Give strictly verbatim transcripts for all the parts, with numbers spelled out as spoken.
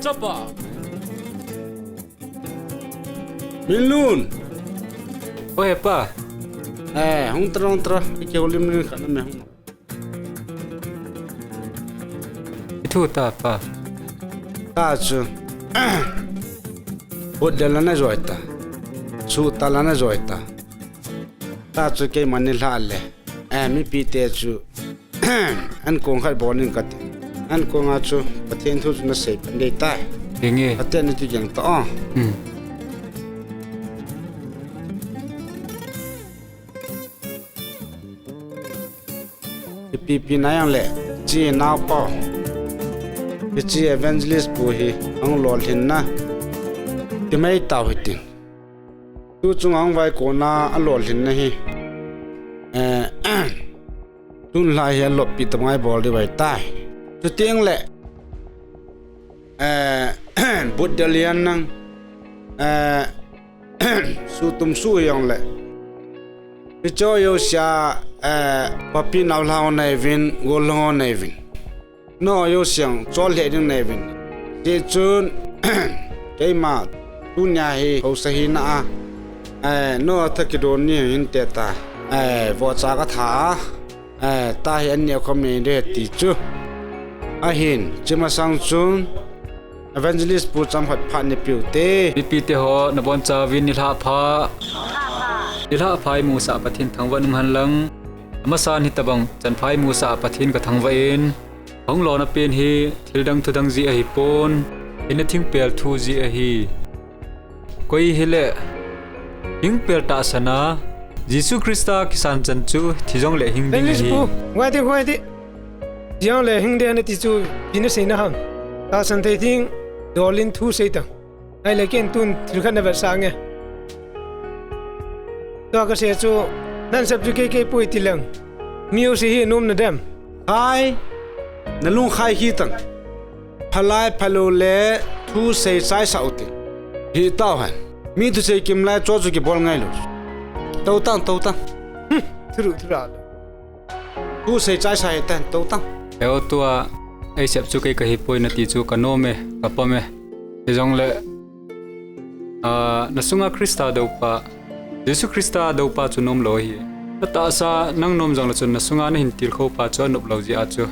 Chapa. Minlun. Oi, hepa. Eh, hung tara, hung tara. Ikeu lim lim khat na me hung. Ithu ta pa. Ta chu. Butdel la na joi ta. Suhtal la na joi ta. Ta chu keima ni lha le. Eh, mipite chu. Ankong khat bol ning kati. Ankong a chu Pathen thu chu na sei pan dei tai. Enge. Pathen ni tu jeng ta o. Hmm. Ipi ipi na jong le, chi naopa, hiche evangelist pu hi, ahung lolhinna, ti mai tau hitin. Tu chunga hung vaikon a alolhinna hi, eh, tun lha hi aloppi tah ngai bol ding ahitai. Chuteng le, eh, Butdel hihen lang, eh, suhtum suh jong le. Hiche jouse a, eh, papi nao lha ho nei uvin, gol lha ho nei uvin. Nangho jouse a chol lheh ding nei uvin. Hichun, keima tunia hi haosa hina a, eh, nangho tha kidon ni hinte ta, eh, vohcha ka tha a. Eh, ta hi anni a khom nei ding ti chu. Ahin, chi masang chun, evangelist pu cham khat phat nei piu te. Mipite ho, nabonchauvin nilhah pha. Nilhah pha imusah Pathen thangvah in um hen lang. Amasan hitabang, chanpha imusah Pathen ka thangvah in. Ahung lona pen hi, thildang thudang jeh ahipon. Hinna thingpel thu jeh ahi. Koi hile, thingpel tahsan a, Jesu Christa kisan chan chu, thi jongle hing ding ahi. Evangelist pu, ngai ti, ngai ti. Thi jongle hing ding nati chu, ipi na seina ham. Tahsan thei thing, dol in thu sei tan. Ahile ken tun thil khat na vetsah nge. Tua kasei chu, na sap chu kei kei poi ti leng. Mi jouse hi nom na dem. Khai, na lung khai hi tan. Phalai phalou le thu seichai sah u tin. Hi tau hen. Mi thusei kimlai cho chu kibol ngai lou. Tou tang, tou tang. Hmm, thuru, thura lou. Thu seichai sah hi tan, tou tang. Eo tua, ei sep chu kei kahi poi nati chu ka nom e, ka pom e. Hijongle, ah, na sunga Christa doupa, Jesu Christa doupa chu nom lou ahi. Na tahsa nang nom jongle chun na sunga na hin tilkhou pa chu anop lou jeh a chu.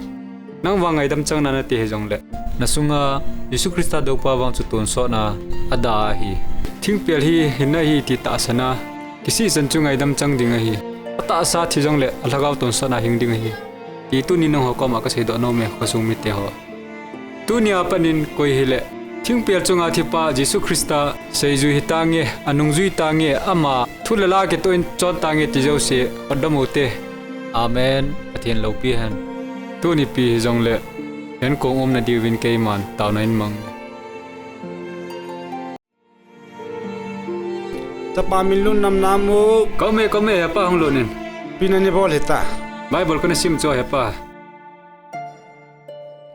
Nang vang ngaidam chang na nati hijongle. Na sunga Jesu Christa doupa vang chu tonsot na ada ahi. Thingpel hi hinna ahi ti tahsan a. Kisih chan chu ngaidam chang ding ahi. Atahsa thi jongle alhagao tonsot na hing ding ahi. Ti tuni nangho koma kasei doh nom e, khosung mite ho. Tunia pat in koi hile, thingpel chunga thipa Jesu Christa seijui hitange, anungjui tange, ama thu le la kitoh in chon tange ti jouse, hotdam u te. Amen. Pathen loupi hen. Tuni pi hijongle, ankong umna diuvin keiman, taona in mang. Chapa Minlun nam nam u. Ka um e, ka um e, hepa hung lut in. Ipi na nei bol hita. Bible kana sim chu hepa.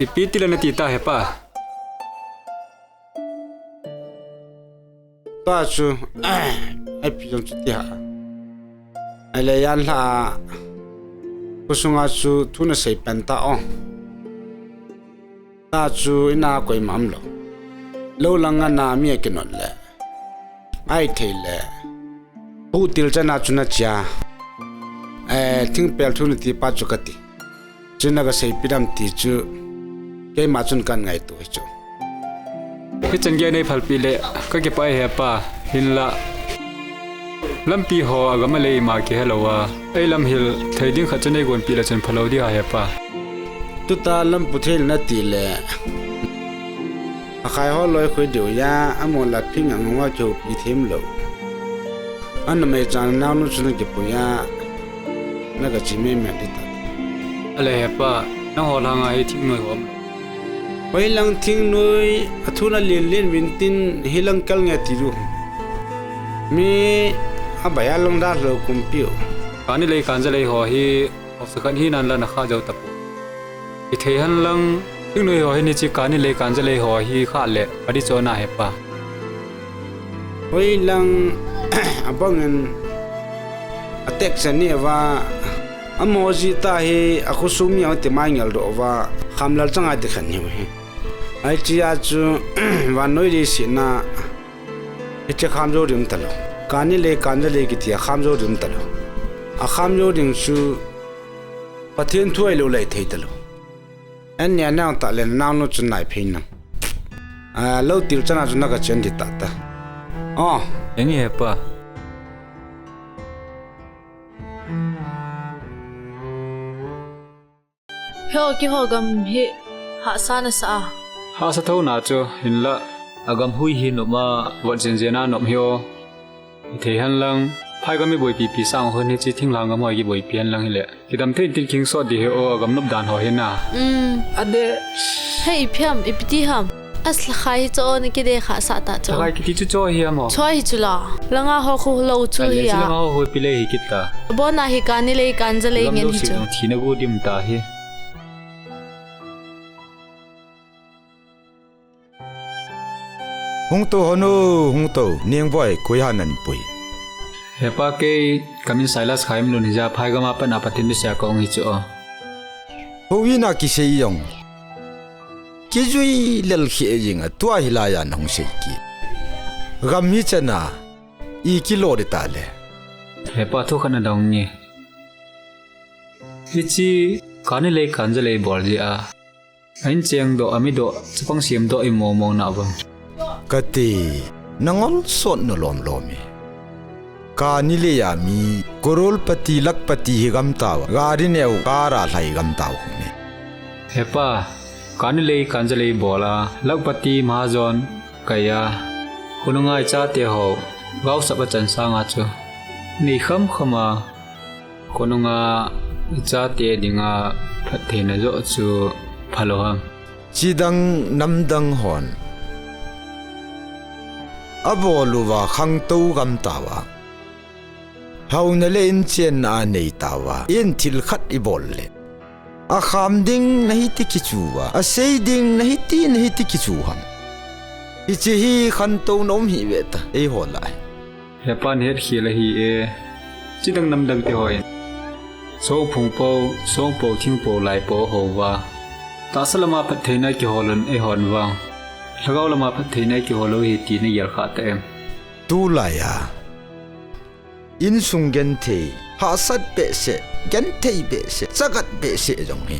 Ipi tile nati ta hepa. Tua chu, ipi jong chu ti ha. Ahile jan lha, khosunga chu thu na sei pan ta o. Ta chu ina koima umlou. Lou lang a na mi akinot le. Ahithei le. Huhtil chana chu na chia. Eh, thingpel thu nati pa chu kati. Chu na kaseipi dam ti chu. Keima chun kan ngaito hi chu. Hichan gei nei phalpi le, kakipah e hepa, hinla. Lampi ho agam a lei ima kihe lou a, ei lam hil thei ding khat chu nei gonpi le chun phalou ding ahi hepa. Tuta lampu thei nati le. Akhai ho loi khui diu a, amol a phing a ngong a kihoupi them lou. Ana mei chan naonu chu na kipui a, na kachi mei mei di ta. Ale hepa, nangho langa hi thingnoi hom. Hoilang thingnoi, athu na lien lien uvin tin, hilang kal nge ti lu. Mi, abai a lang dalha lou kumpi u. Kani lei kan ja lei ho hi, haosa khat hinan la na kha jou tapoi. Ithei hen lang, thingnoi ho hi nichi kani lei kan ja lei ho hi kha le, padi chona hepa. Hoilang, abang in, atek chan ni ava, amaho jita hi, akhosung mi ang ti mai ngel doh uva, Khamlal chang a ti khen hiu hi. Ai chi a chu vannoi leiset na hiche kham jou ding um talou. Kani lei, kanza lei kiti a kham jou ding um talou. A kham jou ding chu Pathen thu ahilou le thei talou. An nia nang tah le nang nu chun nai phei nang. A, lou til chan a chu na ka chen di tah tah. Oh. Eng e he pa. Heo, keiho gam hi hahsa na sa a? Hahsa thou na chu, hinlah, agam hui hi nom a, vot jen jen a nom hi o. Hithei hen lang, phaigam i boipi pi sang hon hiche thinglhang gam ho i kiboipi hen lang hile. Kidam thei tin king sot di hi o, agam nop dan ho hi na. Um. Ade. Hei, ipi ham, ipi ti ham. As lhakhai hi chu o, na kide khah sah ta chu. Lhakhai kiti chu cho hi ham o. Cho hi chu la. Langa ho khu lou chu hi a. Langa ho khu pi lei hi kit ta. Abon a hi kani lei kanza lei ngen hi chu. Thina gu dim ta hi. Hung tou hon o, hung tou. Neng boi, koi ha nan pui. He pa kei, kamin Silas Khaimlun hi ja, phaigam a pat na Pathen thusei a ka hung hi chu o. Houin a kisei jong. Kijui lel kheh jing a, tua hilai a na hung sei kit. Gam hi chan a, i kilo di ta le. He pa thu khat na dong nge. Hiche, kani lei kanza lei bol ji a. A incheng doh, a mi doh, chapang sem doh i mo mo na vang. Kati, na ngol sot na lom lom e. Kani lei a mi, crorepati, lakhpati hi gam tau, gari neo, car a lhai gam tau hung e. He pa, kani lei, kanza lei bol a, lakhpati, mahajon, kai a, khonung a i chate ho, gaosap a chan sang a chu. Nei kham kham a, Khonung a i chate dinga phattheina joh chu phalou ham. Chidang namdang hon abol uva khangtou gam tauva. Hauna le inchenna anei tauva. In thil khat i bol le. Akham ding nahi ti kichu uva. Asei ding nahi ti nahi ti kichu ham. Hiche hi khantouna um hi ve ta. Eiho lai. He pa, na het khel ahi e. Chidang namdang te hon. Songphung po, songpo, thingpo, laipo houva. Tahsa lama phattheina kihol un eihon vang. Lhagao lama phattheina kihol lou hi ti na gel kha ta em. Tulai a. Insung genthei, hahsat behseh, genthei behseh, chagat behseh jong hi.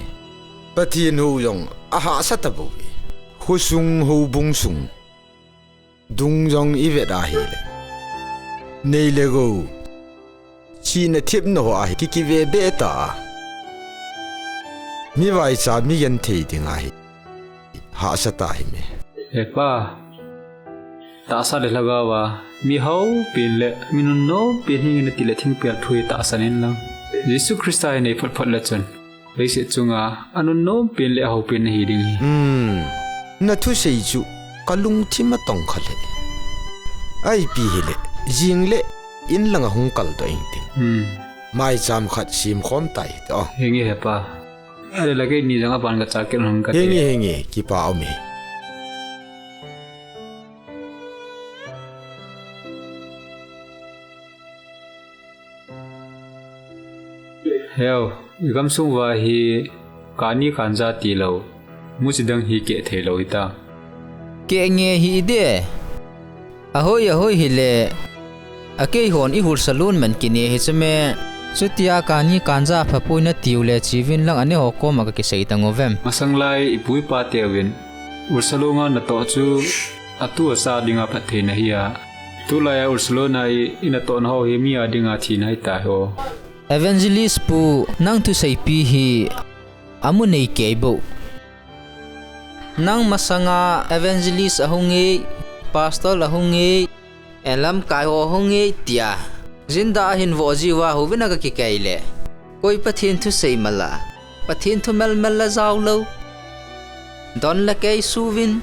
Pathen hou jong ahahsa ta bou hi. Khosung houbung sung. Dung jong i vet ahile. Nei le gou. Chihna thepna ho ahi kiki ve be ta. Mi vaicha mi genthei ding ahi. Hahsa ta hi me. He pa. Tahsa le lhagao a. Mi hao pen le mi nunnom pen hi nge na ti le thingpel thu hi tahsan in lang. Jesu Christa hi nei phot phot le chun. Leiset chunga, anunnom pen le ahao pen nahi ding hi. Hmm. Na thusei chu, ka lungthim atong kha le. Aipi hile, jing le, in langa hung kal doh ing ting. Hmm. Maicham khat sem khom tai, to. Henge he pa. Ale la kei ni jong aban ka cha kel hung ka te. Henge, henge, kipa um e. Heo, i gamsung uva hi kani kanja tilou, muchi dang hi keh theilou hita. Keh nge hi de. Ahoi, ahoi hile, akeihon i hursalun man kine hi chu me. Chutia kani kanja phapui na tiu le chiuvin lang aneho koma ka kisei tang uvem. Masang lai i pu i pa teuvin, hursalunga natoh chu, Atu asa dinga phattheina hi a. Tulai a hursaluna i, i natohna ho hi mi a dinga thina hita ho. Evangelist pu, nang thuseipi hi amu nei kei bou. Nang masanga evangelist ahung e, pastor ahung e, lamkai ho ahung e tia. Jinda ahin vo jiuva houvin a ka kikei le. Koi Pathen thusei mala. Pathen thu melmel la jaolou. Don la kei suvin.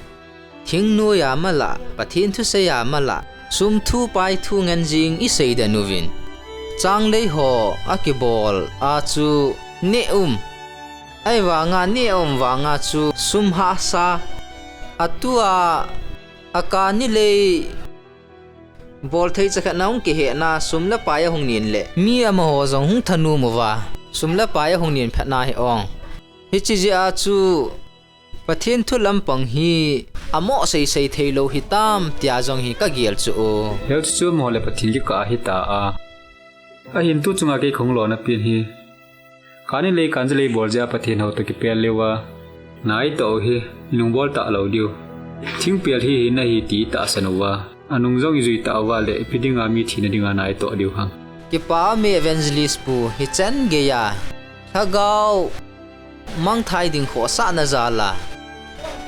Thingnoiya mala, Pathen thuseiya mala, sum thu pai thu ngen jing i seidan uvin. Changlei ho akibol a chu neh um. Ahivanga neh um vanga chu sum hahsa. Atua, akani lei bol thei chakhat na hung kihehna sum le pai ahung nin le. Mi amaho jong hung thanom uva. Sum le pai ahung nin phatna hi ong. Hiche jeh a chu Pathen thu lampang hi amo seisei theilou hitam tia jong hi kagel chu o. Hel chu chu mo le Pathen kikah hita a. Ahin tu chunga kei kahung lona pen hi. Kani lei kanji lei bol jeh a Pathen hou toh kipel leuva. Naitoh u hi, inung bol talou diu. Thingpel hi hina hi ti tahsan uva. Anung jong ijui tauva le, ipi dinga mi thina dinga naitoh diu ham. Kipa me Evangelist pu, hichan geiya. Lhagao mangthai ding khohsahna jal a.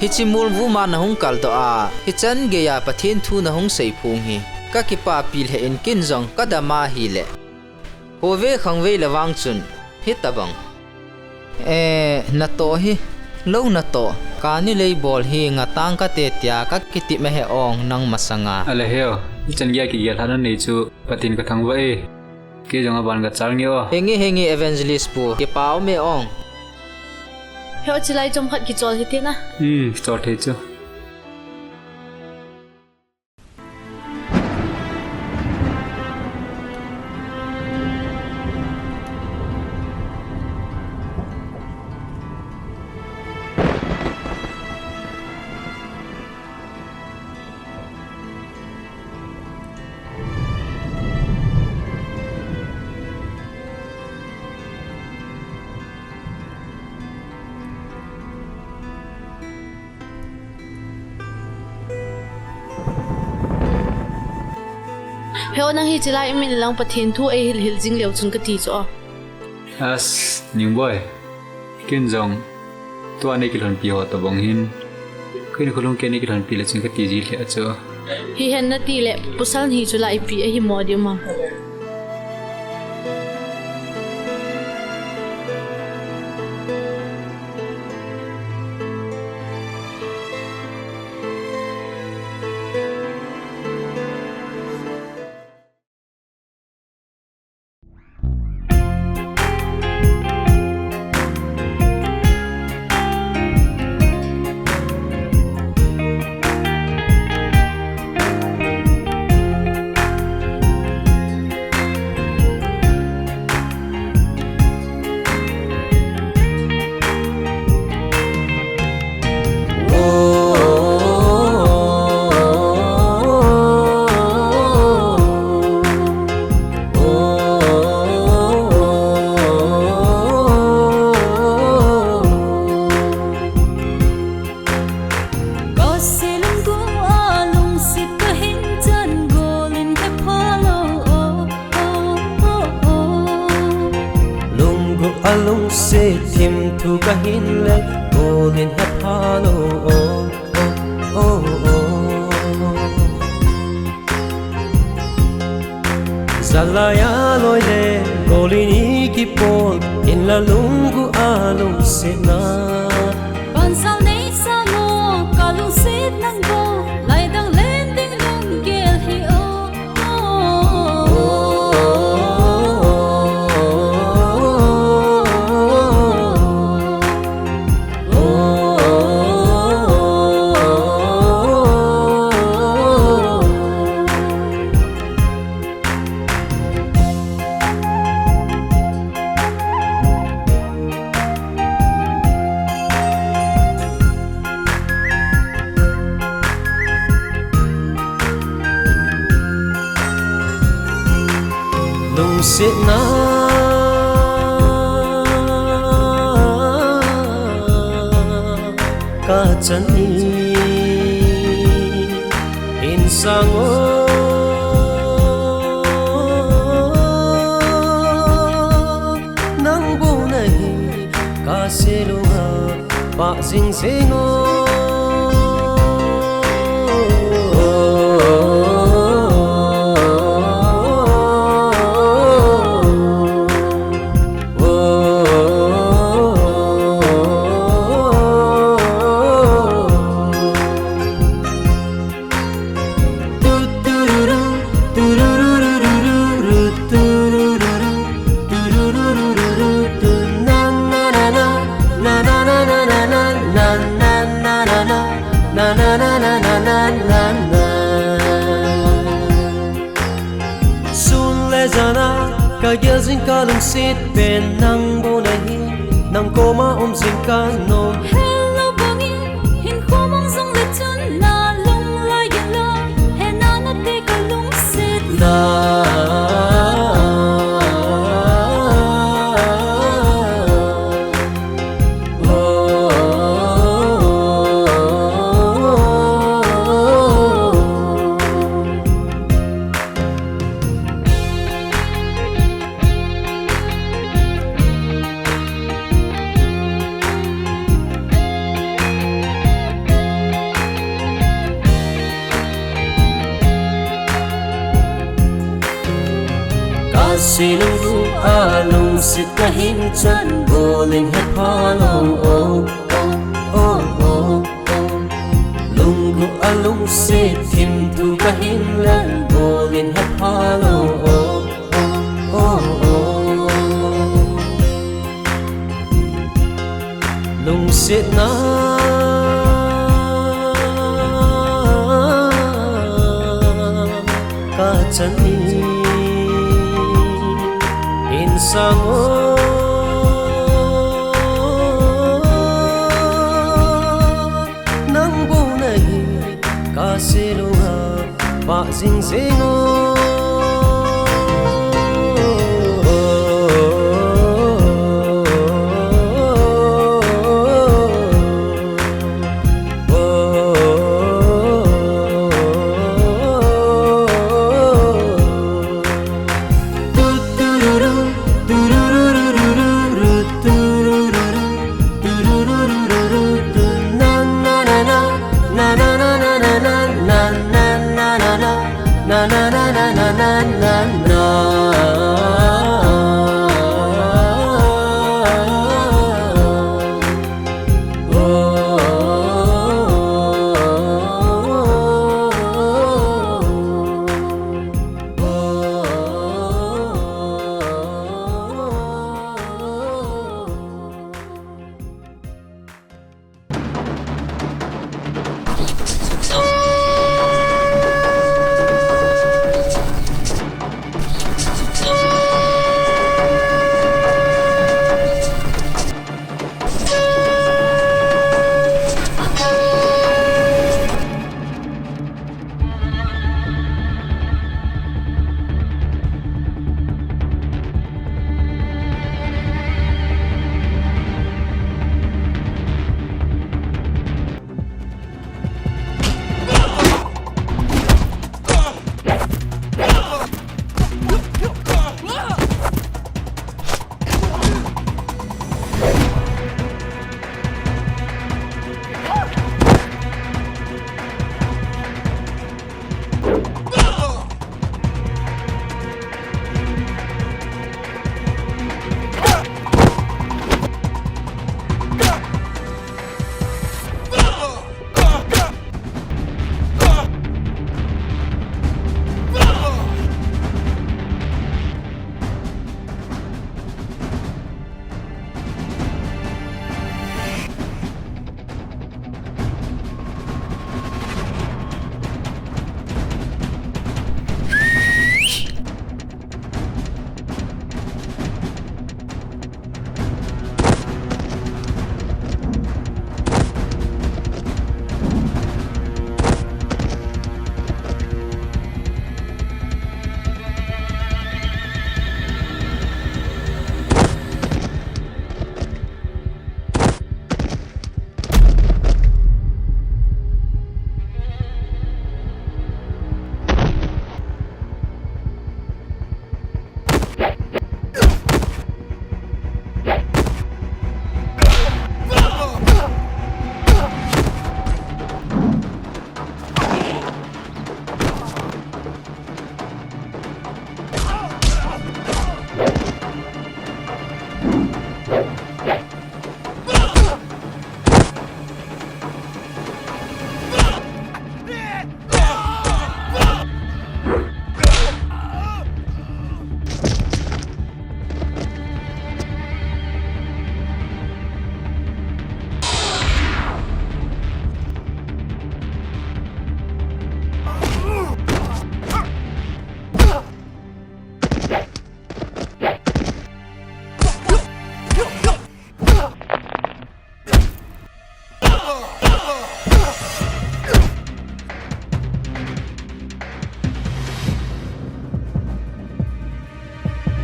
Hiche molvum a nahung kaldoh a, hichan geiya Pathen thu nahung seiphong hi. Kakipapi lheh in ken jong kadam ahile. Khovei khangvei le vang chun, hitabang. Eh, natoh hi, lou natoh, kani lei bol hi ngatang kate tia kakitep ahi ong nang masanga. Ale heo, hichan geiya kigel lhahna nei chu, Pathen kathangvah e. Kei jong aban kachal nge o. Henge, henge, Evangelist pu, kipa ume ong. Heo, chilai chomkhat kichol hite na. Hmm, kichol thei chu. Heo, nang hiche lai imin lang Pathen thu eihil hil jing leu chun kati chu o. As, Ningboi. Ken jong. Tua nei kilhonpi ho tobang hin. Ken khulung ken nei kilhonpi le chun kati ji lheh a chu. Hihen nati le, pasal ni chu la ipi ahimo diu ham. Ka selunggim a lungset kahin chan gol in hepha lou o, o, o, o. Lunggim a lungset thimthu kahin le gol in hepha lou o, o, o, o. Jalai a loi le gol in ikipol in la lunggim a lungsetna. Pansal nei sa mo ka lungset nang bou, lai dang len ding lunggel hi o. Lungsetna ka chan ni in sang o, nang bou nahi ka selunga pah jing jing o. Sun le jan a ka gel jing ka lungset pen nang bou nahi, nang koma um jing ka nom. Hello bangin Silung a lungset kahin chan bol in hepha lou o, o, o, o, o. Lunggu a lungset thim thu kahin lal bol in hepha lou o, o, o, o. Lungsetna kachan in insang o, nang bou nahi kasilung a pah jing jing o.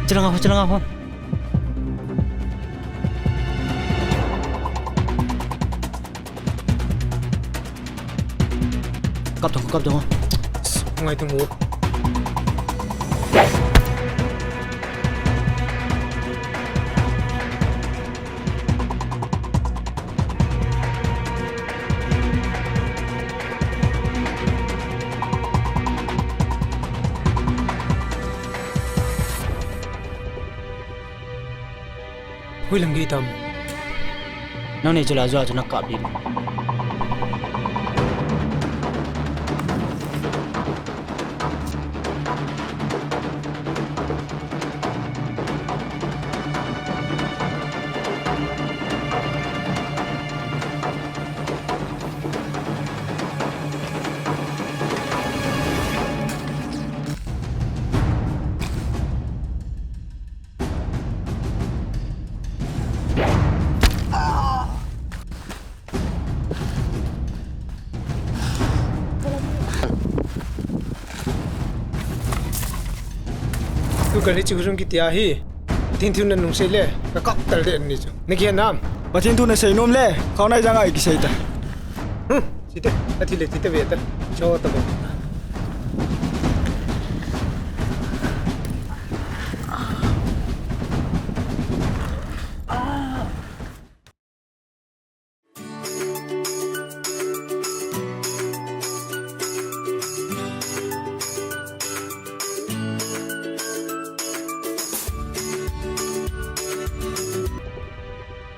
Chelang a ho, chelang a ho. Kap dong, kap dong. Ngai tung u. Hoilang gei tam. Nang nei chu la jua chu na kap di. Tu kali chu rung kiti ahi. Pathen thu nanung sei le, ka kap tal de ni chu. Ni ke nam. Pathen thu nasei nom le, khaonai jang a i kisei ta. Hmm, site, athi le site ve ta. Cho ta bo.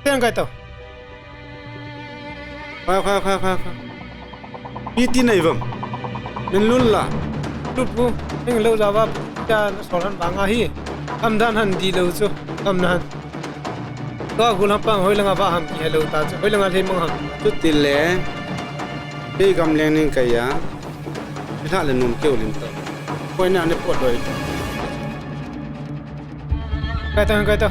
Teng kai to. Khai, khai, khai, khai, khai. Iti nei vam. Min lun la. Tut bu. Hing lo java. Cha na sol han bang ahi. Am dan han di lo chu. Am na han. Ka gul ham pang hoilang a va ham ki hello ta chu. Hoilang a le mang ham. Chu ti le. Pe gam leng ning kai ya. Pi tha le num keu lim ta. Koi na ne pot doi. Kai ta, kai ta.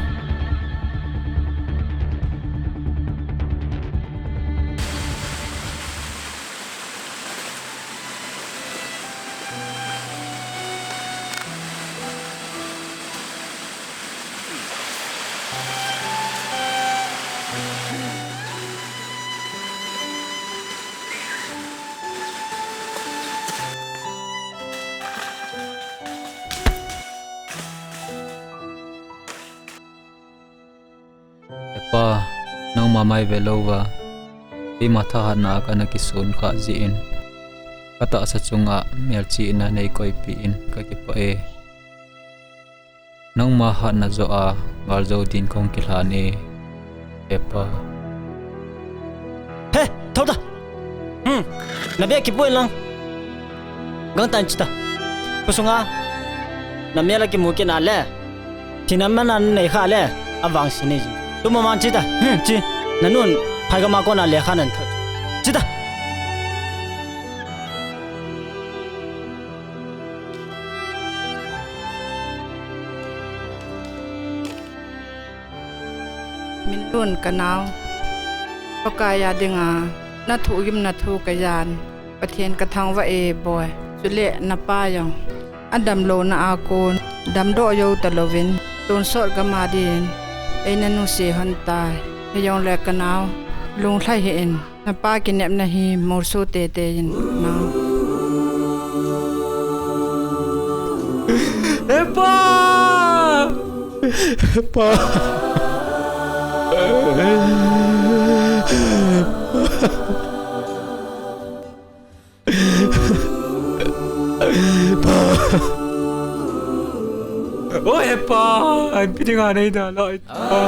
He Pa, nangma mai ve louva, keima thahatna a kana kisun kha jeh in, ka tahsa chunga melchihna nei koipi in ka kipah e. Nangma hatna joh a, ngal jou din kong kilhan e, he Pa. He, thou ta. Hmm, na bia kipui lang. Gangtan chi ta. Khusunga, na mel a kimu kit na le. Thina mana nei kha le, avangse nei ji. Tu maman chi ta. Hmm, chi. Na nun, phai gam a kona lekha nan thot. Chi ta. Min lun ka nau. Pakai a dinga, na thuhgimna thu ka jan. Pathen ka thangvah e boi. Chule na pa jong. Adamlouna a kon. Damdoh jou talouvin. Tonsot gam a din. Eina nuisat hon tai. Hijongle ka nau. Lunglhai hih in. Na pa kinepna hi molso teitei in, na. He Pa! Pa! Pa! Oi, he Pa! An pi ding a nei da lo, he Pa.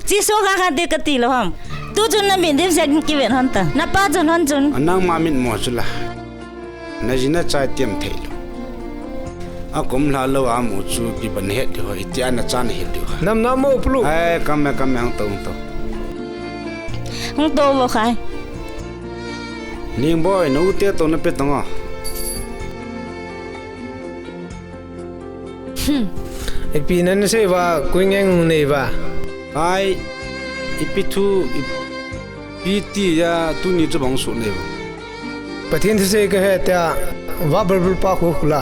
Chi so kha kha te kati lou ham. Tu chun na min dimset kiven hon ta. Na pa chun hon chun. Anang ma min mo chu la. Na ji na chai tiam thei lou. A kum lha lou a mu chu pi ban het diu ho, iti a na chan hil diu ho. Nam na mo plu. Ai, kam me, kam me, hung to, hung to. Hung to bo khai. Ning boi, na u te to na pe tong o. Hmm. Ipi nan sei va, kui ngeng nei va. Ai, ipi thu, ipi ti ya, tuni chu bang su nei va. Pathen thusei ka he ta, va bul bul pa khu khu la.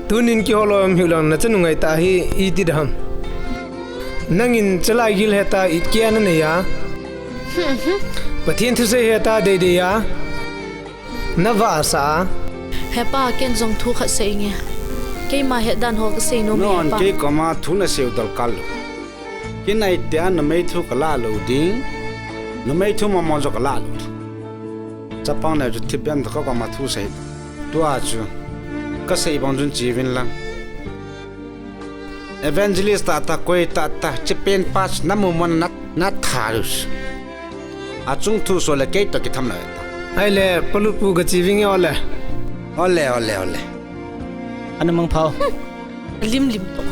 Tunin kihol lou am hiu lang na chanu ngai ta hi, iti da ham. Nangin chalai gil he ta, it kia na nei ya. Hmm, hmm. Pathen thusei he ta, dei dei ya. Na va sa. He Pa, ken jong thu khat sei nge. Keima het dan ho ka sei nom e, he Pa. Kei koma thu na sei u dol kal lou. Ken ai tia na mei thu ka la lou ding. Na mei thu mama jo ka la lou ding. Chapang neo chu thipbeh tah ka koma thu sei. Tua chu. Ka sei bang chun chi uvin lang. Evangelist tah tah koi tah tah, chipen pa chu na mu mona na, na tha lus. Achung thu so le kei toh kitham lou ta. Ahile, Palupu ka chi vinge ole. Ole, ole, ole. Ana mang phao. Lim lim toh.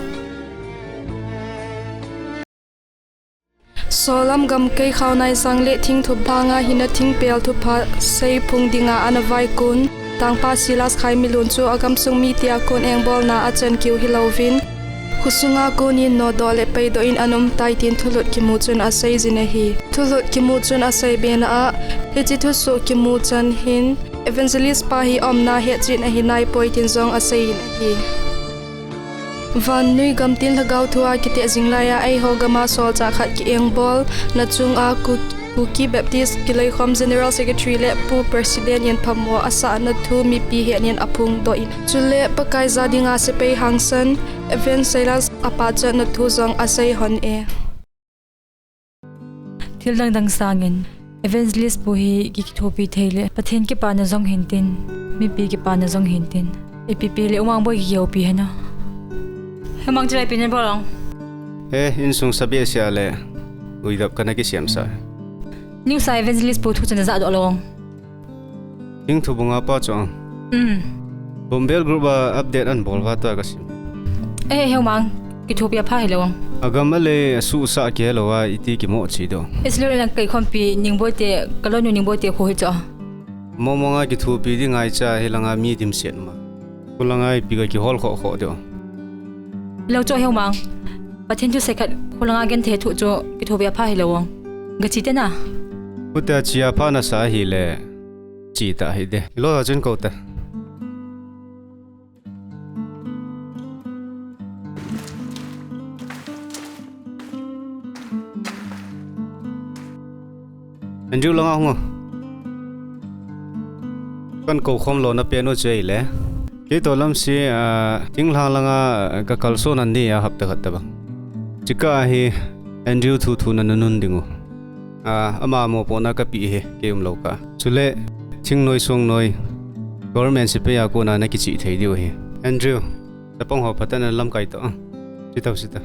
Solam gamkai khao nai sang le thingthup banga hin a thingpel thupha sei phung dinga ana vaikun, tangpa Silas Khaimilun chu a gamsung mite a kon engbolna a chan kiu hilouvin, khosunga konin nodoh le paidoh in ana um tai tin thulut kimu chun a seijin ahi. Thulut kimu chun a seibe na a, hiche thusoh kimu chan hin, Evangelist pa hi omna hetchet ahi naipoi tin jong a seiyin ahi. Vannoi gam tin lhagao thua kiteh jing laiya, eiho gama solchah khat kiengbol na chunga Ku-, Kuki Baptist Kiloikhom General Secretary le Pu President in phamo asahna thu mipi hetnin aphongdoh in. Chule Pakai ja dinga sepai hangsan Evan Silas apachatna thu jong asei hon e. Thil dangdang sangin, Evangelist pu hi ki, kithopi thei le, Pathen kipana jong hintin, mipi kipana jong hintin. Ipi pi le, Umang boi kihoupi hena. Hemang chilai pi nen bol ong. He, insung sabe sia le, uidap kana kisiam sa. Ningsa Evangelist pu thu chana ja doh lou ong. Hing thu bunga pa chu ang. Um. Bombel group a update an bol va ta ka sim. Eh, Heumang, kithopi apha hilou ang. Agam a le asuhsa kihelo a iti kimo chi do. Islur lang kai khompi Ningboite, ka loinu Ningboite khu hi chu. Mong mong a kithopi di ngaicha hilanga mi dimset ma. Khulanga ipi ka kihol kho kho do. Lo chu Heumang. Pathen thusei khat khulanga genthei thu chu kithopi apha hilou ang. Gachi te na. Huta chi apha nasa hile. Chi ta hi de. Lo a chun ko ta. Andrew langa hung o. Kan ko khom lona pen u chu ei le. Kei to lam si, ah, thinglhang langa, ah, ka kalson an ni a hapta khat ta bang. Chika hi Andrew thu thu na nanun ding u. Ah, ama mopohna ka pi hi, kei um lou ka. Chule, thingnoi songnoi, government sepai a kona na kichih thei diu hi. Andrew, chapang ho phatah na lamkai to, ah. Sita, sita.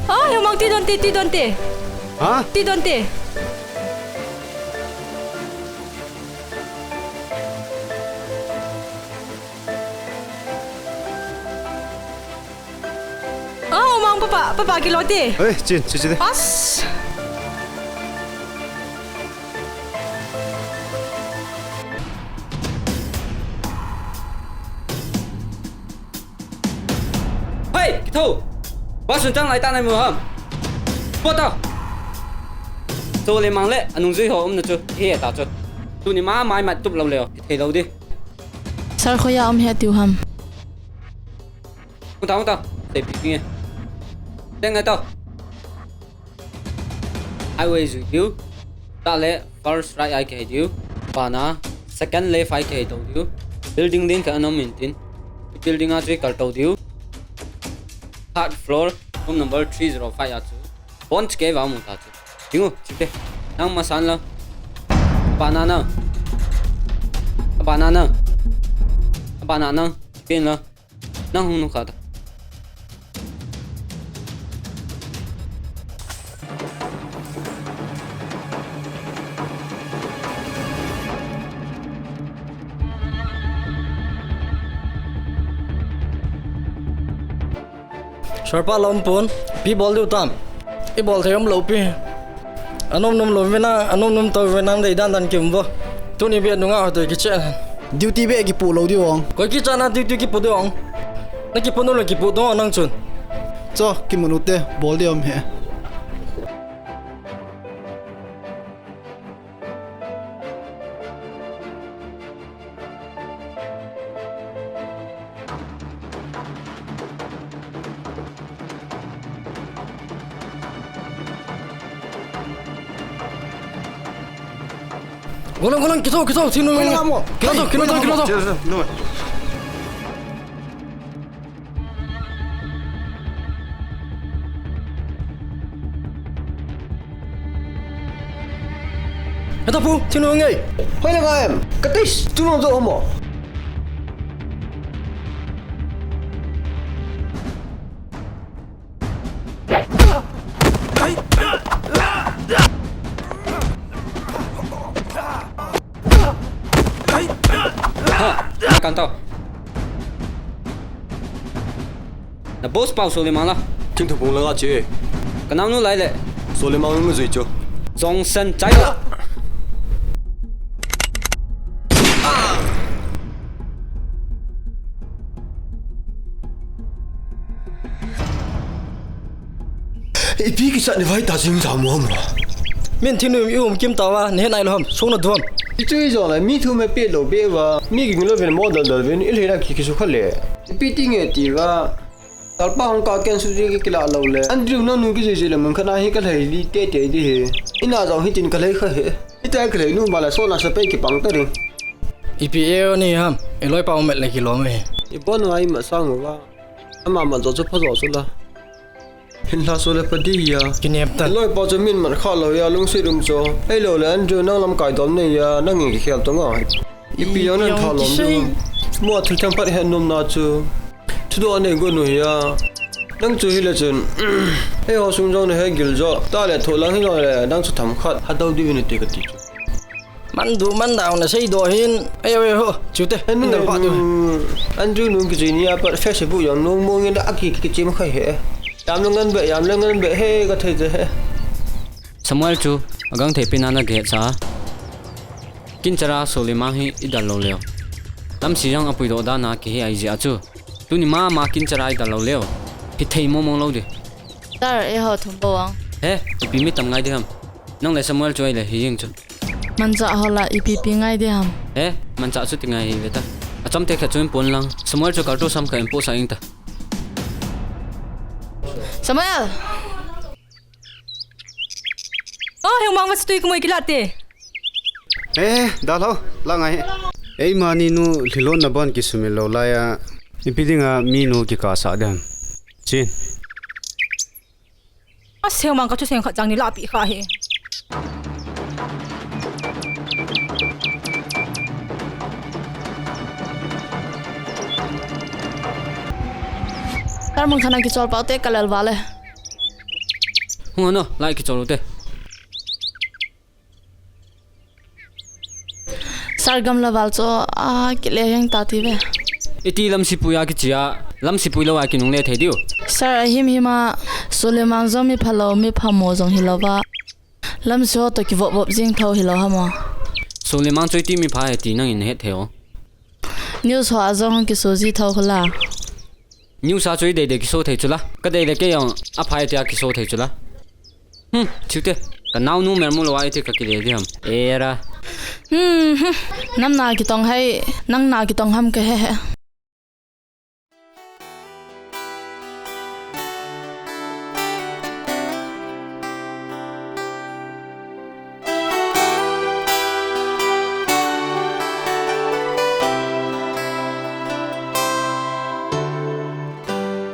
Ah, Heumang, ti don te, ti don te. Ha? Ti don te. Ah, Umang papa, papa kilo te. Hei, chin, chin, chin. As. Hei, kitho. Ba sun chang lai ta nai mu ham. Pota. Cho le mang le, anung jui ho um na chu. He ta chu. Tuni ma mai mat tup lou le. Thei lou di. Sir khoya um he tiu ham. Hung ta, hung ta. Tei pi pi nge. Teng ngai ta. Highway jui diu. Ta le first right ai kei diu. Bana second left ai kei diu. Building ding ka anom in tin. Building a chui kal to diu. Third floor, room number three zero five a chu. Bon che va mu ta chu. Dingu, chite. Nang masan la. Banana. Banana. Banana. Ken la. Nang hung nu kha ta. Sir pa lom pun, pi bol diu tam. I bol thei um lou pi. Anom nom lou vena, anom nom to vena dei dan dan kim vo. Tuni bia nunga ho to kiche. Duty bia kipu lou diu ong. Koi kicha na duty kipu diu ong. Na kipu nu le kipu to nang chun. Cho, kimu nu te, bol diu um he. Golang, golang, kiso, kiso, sino. Golang mo. Kiso, kiso, kiso. Heta pu, thinu ngai. Hoi la ngai em. Katis, tu no do mo. Ha, na kan tau. Na boss pau Solimang la. Thingthupung langa che. Ka naunu lai le. Solimang nu zui chu. Jongsen chai la. Ipi kisat ni vai ta jing ja mo mo. Min thinu i um kim ta va, ni he nai lo ham, sung na duam. I chu i jo la, mi thu me pe lo be va, mi ging lo ven mo dal dal ven, i le na ki ki su kha le. Ipi ti nge ti va. Talpa hong ka ken su ji ki la lo le. Andrew no nu ki ji ji le mun kha na hi ka le li te te di he. I na jong hi tin ka le kha he. I ta ka le nu ma la so na sa pe ki pang ta ring. Ipi e ni ham, i loi pa um met le ki lo me. I bon wa i ma sang va. Ama man jo chu pha jo chu la. Hin hla so le pa di ya. Kinem ta. Loi pa chu min man kha lo ya, lungsi dum chu. Ei lo le Andrew nang lam kai dom ne ya, nang ngi ki khel to nga. Ipi ya nan tha lom du. Mo thil thang pat he nom na chu. Thu do ne go no ya. Nang chu hi le chun. Ei ho sung jong ne he gil jo. Ta le tho lang hi jong le, nang chu tham khat. Ha do di vin te ka ti chu. Man du man dau na sei do hin. Ai, ai, ho, chute. Anu, dal pa tu. Andrew nung ki jini a pat Facebook yang nung mong in a ki ki chim khai he. Yam nung ngan be, yam nung ngan be he ka thei te he. Samuel chu, agang thei pin ana ge cha. Kin chara Solimang hi i dal lo leo. Lam si jang apui do da na ki hi ai ji a chu. Tuni ma ma kin chara i dal lo leo. Hi thei mo mo lo de. Sir, e ho thum bo ang. He, ipi mi tam ngai de ham. Nang le Samuel chu ai le hi jing chu. Mancha ho la ipi pi ngai de ham. He, mancha chu ti ngai hi ve ta. Acham te kha chu in pon lang. Samuel chu kal tu sam kha in po sa ing ta. Samuel! Oh, he mang va tui kumoi ki la te. Eh, dal ho, la ngai. Ei mani nu lhilon na ban ki sumil lo la ya. Ipi dinga mi nu ki ka sa de ham. Chin. A seng mang ka chu seng khat chang ni la pi kha he. Tar mun khana ki chol pau te ka lel va le. Hung ano, lai ki chol u te. Sir, gamla val chu, a, kile jeng ta ti ve. Iti lam sipui a kichi a, lam sipui lou a kinungle thei diu. Sir, ahim him a, Suleiman jong mi phalou, mi phamo jong hilou va. Lam si ho toh kivop vop jing tho hilou ham o. Suleiman chu iti mi pha he ti nangin het thei o. News ho a jong kiso ji tho hula. News a chu i dei dei kiso thei chula. Ka dei le kei jong a phai tia kiso thei chula. Hmm, chute. Ka naunu melmu lou a iti ka kile di ham. Era. Hmm, hmm. Nam na kitong hai, nang na kitong ham ka he he.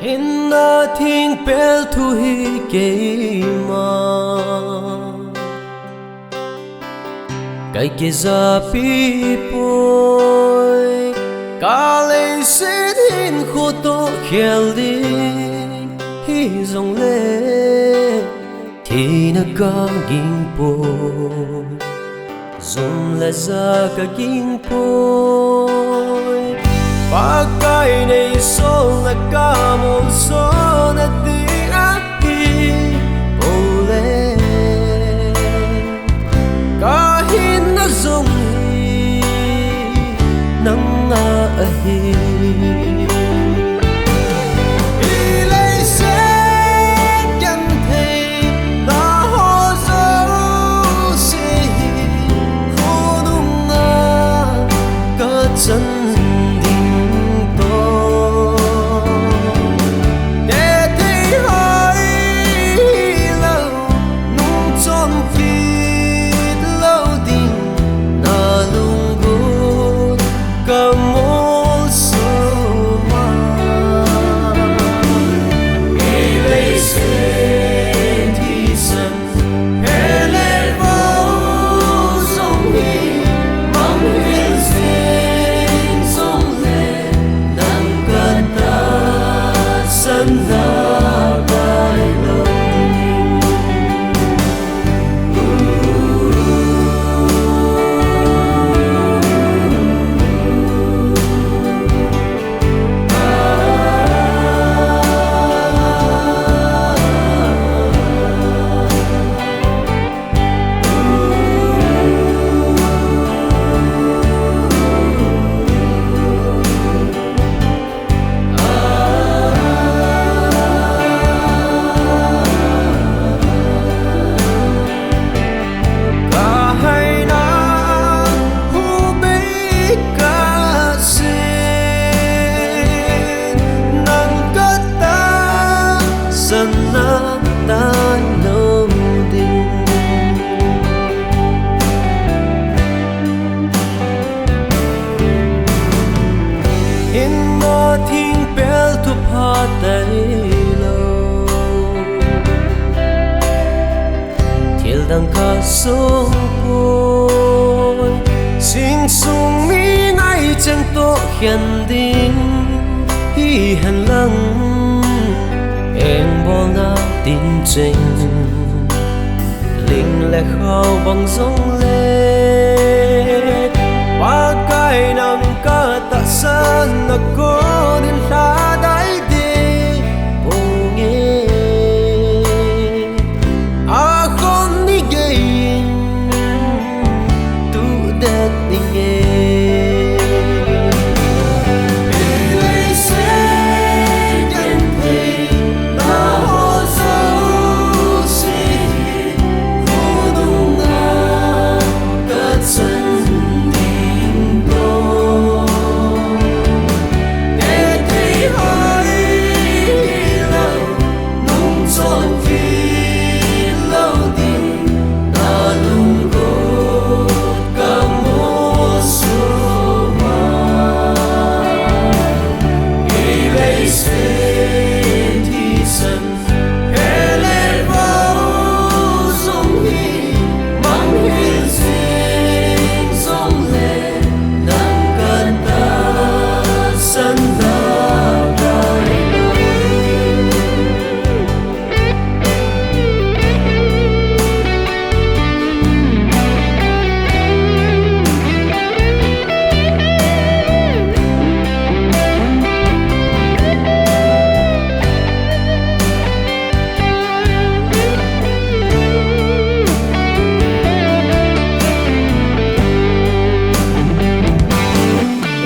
Hinna thingpel thu hi keima kai kijapi poi, ka leiset hinkho toh khel ding hi jongle. Thina ka ging poi, jum le ja ka ging poi. Pakai nei sol na ka mol sol na ti ahi pole. Ka hinna jong hi nang a ahi. Hi leiset genthei na ho jouse hi khonung a ka chan ding toh. Te thei Tan lo ding. Hinna thingpel thupha tailou. Thil dang khat sung poi, sing sung mi nai cheng toh khen ding hihen lang, engbolna ding cheng, ling le khao bang jong le, Pakai nang katahsan na kon in lha dai ding ponge. Akhom ni gei tu det ni nge.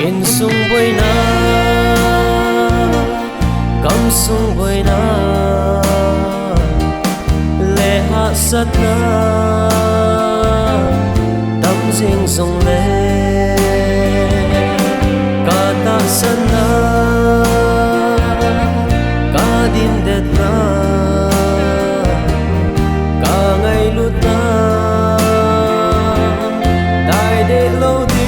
Insung boina, gamsung boina, le hahsatna tam jing jongle, ka tahsanna, ka dimdetna, ka ngailutna, dai deh lou ding.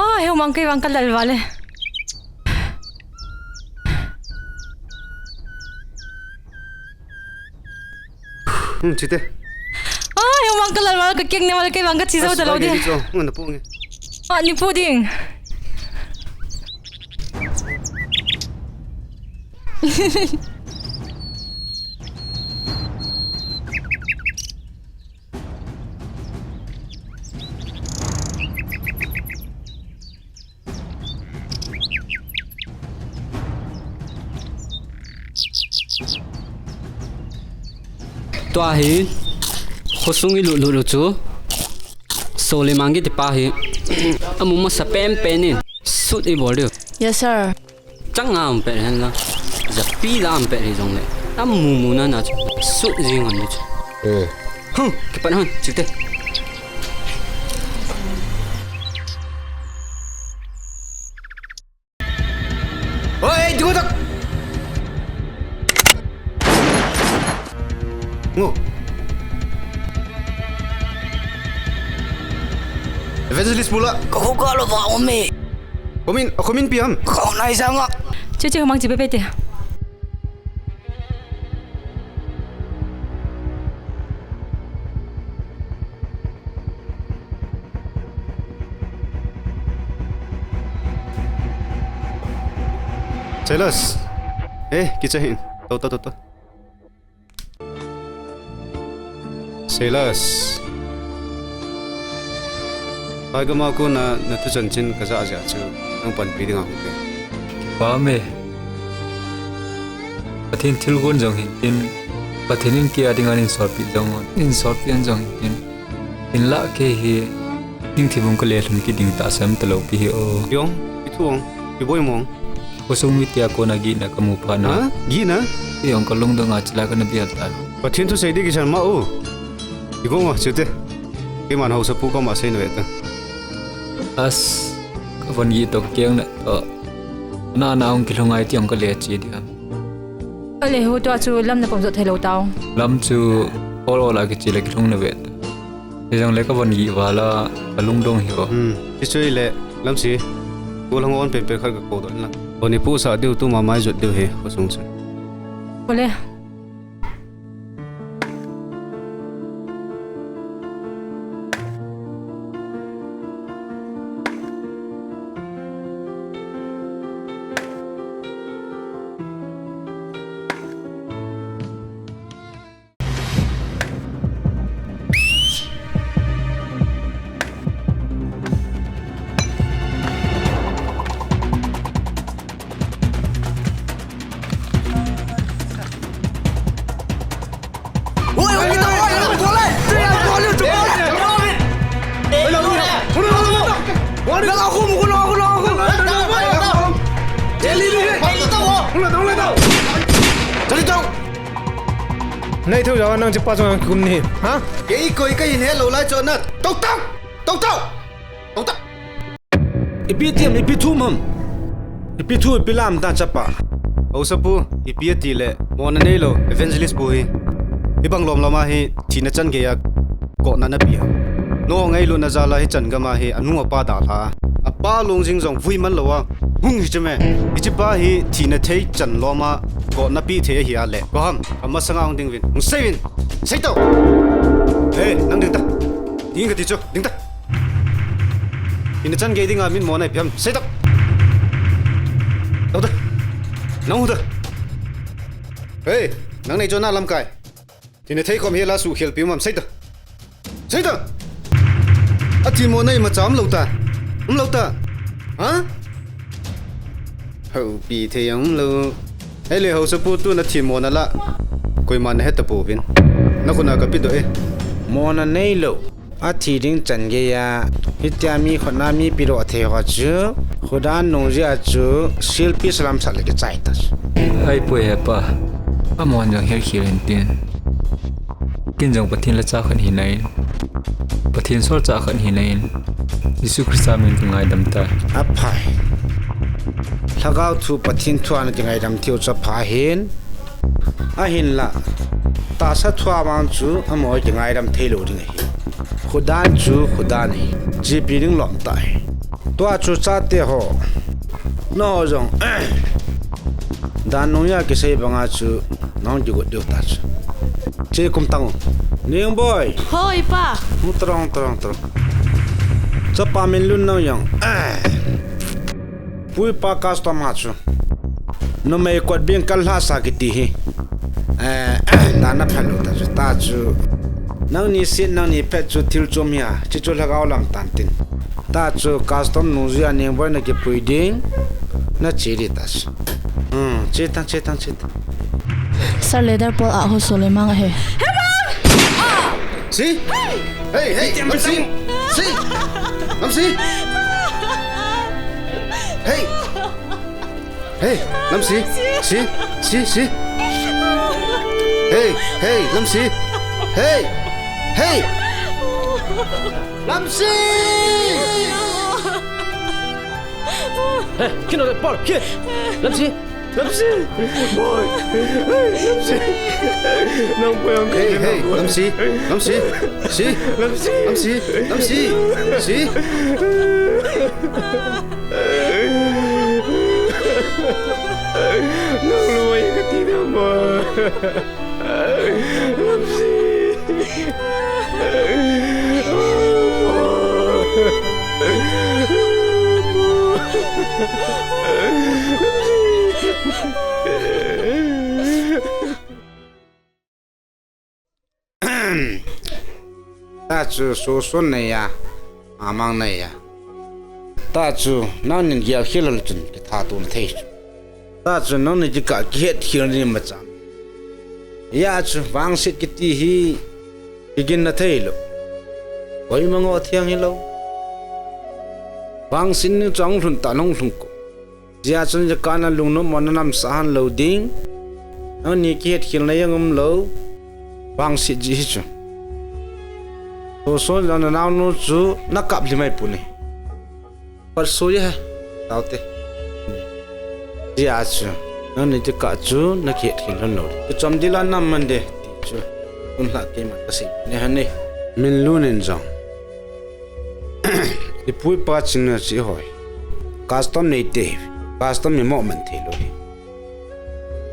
Ah, heu mang kei vang ka lal vale. Hmm, chite. Ah, heu mang ka lal vale, ka kiang ne vale, kei vang ka chi jou ta lou de. Ni cho, ngon na pu nge. Ah, ni pu ding. Tua hi, khosung i lut lut u chu, Solimang kiti pa hi, amu masa pen pen in, sut i bol diu. Yes, sir. Chang a um pet hen la, japi la um pet hi jong le, amu mu na na chu, sut jing hon ni chu. Eh. Huh, kipan hon, chite. Oi, ding tak. Ngo. Evangelist Pula. Ka kho ka lo va ome. Komin, a komin piam. Ka nai sanga. Che che mang che pepe te. Silas. Eh, kicha hin. Tau, tau, tau, tau. Silas. Pai gama kona na thuchan chin ka ja ja chu nang panpi dinga hung pe. Pame. Pathen thilgon jong hin tin. Pathen in kei a dinga nin solpi jong. Nin solpi an jong hin tin. Hinlah kei hi. Ding thibung ka le lhun kiding ta sem ta lo pi hi o. Yong, i thu ong, i boi mong. Khosung mite a kona gihna ka mu phat na. Ha? Gihna? Kei jong ka lungdong a chila kana bial ta. Pathen thu sei di kisan ma u. I gong a chute. Keiman haosapu koma sei na ve ta. As, ka von gih to ka keng na to. Na na hung kilhung ngai ti jong ka le chi di ham. Ale ho tua chu lam na pom jot thei lo tau. Lam chu ol ol a kichi le kilhung na ve ta. Hijongle ka von gih val a, ka lungdong hi o. Hmm, ti chu ile, Lamsi. Ko lang on pen pen khat ka ko doh in lang. Ko ni pu sa diu tu ma mai jot diu hi, ko sung sung. Ko le. Nei thou jawa nang chepa chunga kikum ni, ha? Kei koi kahin helou lai chu na. Tou tau! Tou tau! Tou tau! Ipi tiam, ipi thu mam? Ipi thu, ipi lam ta chapa? Haosapu, ipi ati le, mona neilou, evangelist pu hi. Hibang lom lom a hi, thina chan gei a, kona na pi a. Nangho ngailutna jal a hichan gam a hi, anu apa dalha. Apa long jing jong vui man lou a, hung hi chu me. Hichepa hi, thina thei chan lom a, kona pi thei ahi a le. Ko ham, amasanga hung ding uvin, hung sei uvin. Sei tau! Hey, nang ding ta. Ding kati chu, ding ta. Ina chan gei dinga min mona ipi ham, sei tau. Tau ta. Nang hu ta. Hey, nang nei chu na lamkai. Thina thei khom hi la sukhel pi mam, sei ta. Sei ta. Athi mona ima cham lou ta. Um lou ta. Ha? Houpi thei jong lou. Hei le haosapu tu na thi mona la. Koima na he ta pouvin. Na kona ka pi doh e. Mona neilou. Athi ding chan gei a. Hitia mi khona mi pi doh thei ho chu. Khudan nung jia chu. Silpi salam sat le kichai ta. Ai poi he pa. Amon jong her khel in tin. Kin jong Pathen la cha khan hi nai. Pathen solchah khat hi nai in, Jesu Christa min ka ngaidam tai. Aphai. Lhagao thu Pathen thu a na kingaidam thei u chu apha hin. Ahinla, tahsa thu a vang chu amaho kingaidam thei lou ding ahi. Khudan chu khudan ahi. Chepi ding lom tah ahi. Tua chu chate ho. Nangho jong. Dan nung a kisei banga chu. Nang kigot diu ta chu. Che kum tang u. Ning boi. Hoi pa. Hung tong, tong, tong. Chapa min lun nang jong. Eh. Pui pa custom a chu. Numei kot bing kal lhasa kiti hi. Eh, dan na phan lou ta chu. Ta chu. Nangni sin, nangni phet chu thil chom hi a. Chi chu lhagao lam tan tin. Ta chu custom nung jia ning boi na kipui ding. Na che di ta chu. Hmm, che tang, che tang, che tang. Sir, leader Paul a ho Suleiman ahi. Si? Hey, hey, Lamsi. Si? Lamsi. Hey. Hey, Lamsi. Si, si, si. Hey, hey, Lamsi. Hey. Hey. Lamsi. Hey, kin o le Paul, kin. Lamsi. Lamsi! Boy! Lamsi! Nang poi ang Hey, hey, Lamsi! Lamsi! Si! Lamsi! Lamsi! Lamsi! Si! Nang luwai ka ti na ma. Lamsi! Tachu Soson neiya, Amang neiya. Tachu nangnin gelkhel lou chun kithat tuna thei chu. Tachu nangni kikah kihetkhel ni macham. Hijeh chun vangset kiti hi kiginna thei lou. Koima ngothiang hilou. Vangset ni chang lhun ta nong lhung ko. Hijeh chun jakana lungnop mo nanam sahan lou ding. Nangni kihetkhelna jong umlou. Vangset ji hi chu. Soson jong nanaonu chu nakap lhi mai puni. Pat sui he. Taute. Hijeh chun nangni kikah chu nakihetkhel lhon lou. Kichom dila nam man de ti chu. Tun lhah keiman kasei ne hane. Minlun in jong. Ipu ipa chingna chu ihoi. Custom neite, custom imo man thei lou hi.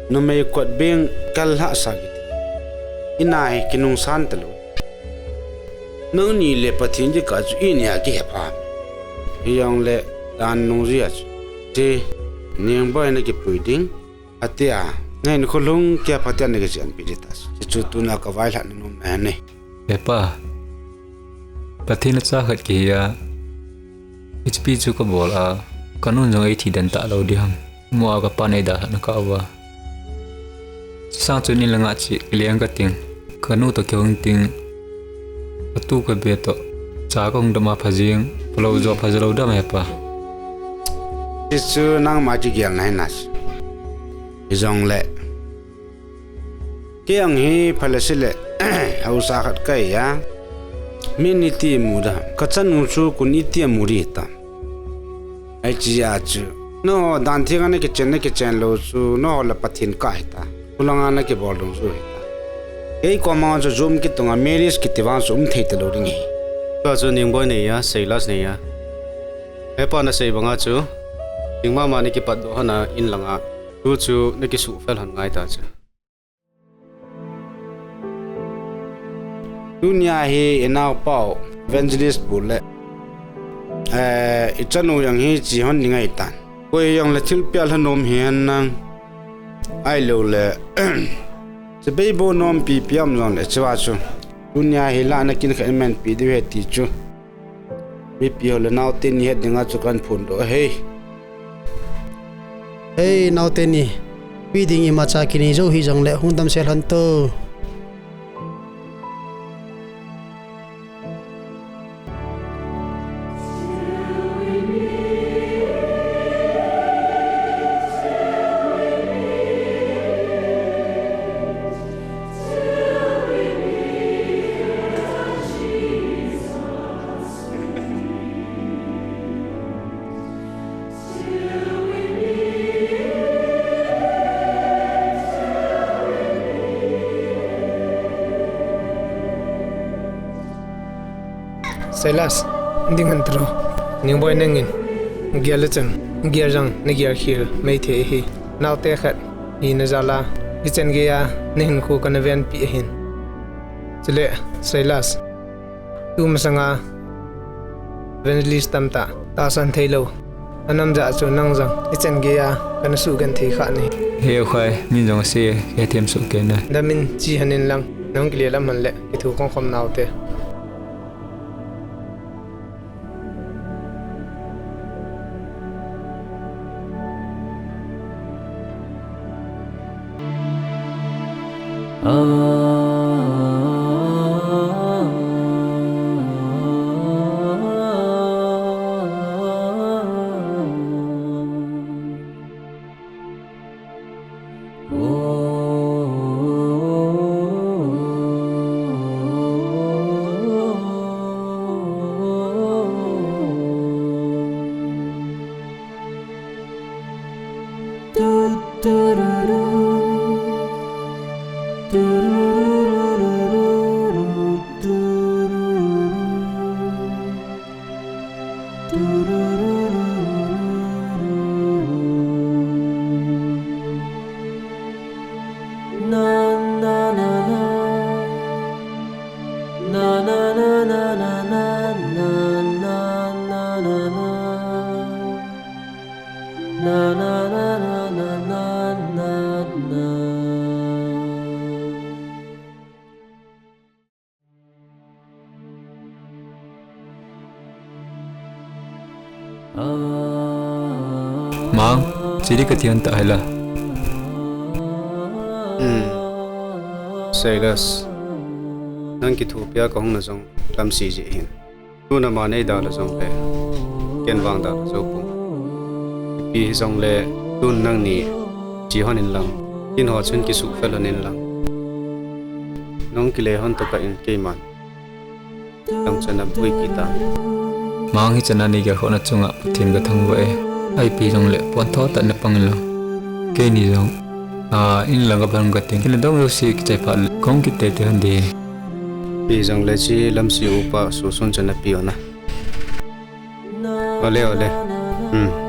Numei kot beng kal lhah sa kiti. Ina hi kinungsan talou. Nangni le Pathen kikah chu inia kihepha. Hijongle dan nung jia chu. Ti, Ningboi na kipui ding. Atia, nangin kholhung kia phaten nakichenpi ding tah. Hichu tuna kavailhahna nom ahi. Hepa, Pathen acha khat kahi a, hichepi chu kabol a, kanun jong eithi den talou ding ham. Mo a kapan eidalhah na kah uva. Chusang chun in langa che kileng kating. Kanu toh kihung ting. Katu kabe toh. Cha kahung dam a phajing. Phalou jo phajalou dam hepa. Hichu nangma kigelna hina. Hijongle. Kei ang hi phalei sile. Haosa khat kahi a. Min iti mu da. Kachanu chu kon iti mu ding ta. Hiche a chu. Nangho dan theng a nakichen nakichen lou chu, nangho le Pathen kah hita. Khulanga nakibol dungjuiya hita. Kei koma chu jom kitunga marriage kiti vang chu um thei talou ding ahi. Tua chu Ningboi neiya, Sailas neiya. Hepa nasei banga chu. Ding mama nakipat doh hon a in langa. Tuchu nakisuhfel hon ngai ta chu. Tunia hi inaopau Evangelist Pu le, eh, ichanu jong hi che hon ding ahitan. Koi jongle thilpeh lhanom hihen lang. Ahiloule, chibai bou nompi pi um jongle, chua chu. Tunia hi lah a nakinkhen manpi diu ahi ti chu. Mipi ho le naote ni het dinga chu kahin phondoh ahi. Hei, naote ni. Ipi ding imacha kinei jou hijongle hung damsel hon to. Sailas, ding hon talo. Ningboi nangin gel le chun, gel jong nagel khel mai thei ahi. Naote khat hina jal a, ichan geiya nahinkho kana venpi ahin. Chule, Sailas, tumasanga evangelist tamtah tahsan theilou. Anam jah chu nang jong ichan geiya kana sugenthei kha nahi. He u khai, min jong asei, kahethem soh kei na. Damin che hon in lang, nahung kile lam hon le, kithu khomkhom naote. Mang, chiri ka thian ta hai la. Hmm. Silas, nang kithopia ka hung na jong lamsi ji hin. Tun ama nei da la jong le, ken vang da la jo pum. Ipi hi jong le, tun nang ni chi hon in lang, kin ho chun kisuk fel hon in lang. Nong kile hon to ka in keiman. Tang chana bui kita. Mang hi chana ni ga khona chunga Pathen ka thangvah e. Ipi jong le pon tho ta na pang in lang. Keini jong. A, in lang ka bang ka ting. Kile dong yo si kichai phat le. Kong kite te hon de. Ipi jong le chi lamsi upa susun chana pi ona. Ole, ole. Hmm.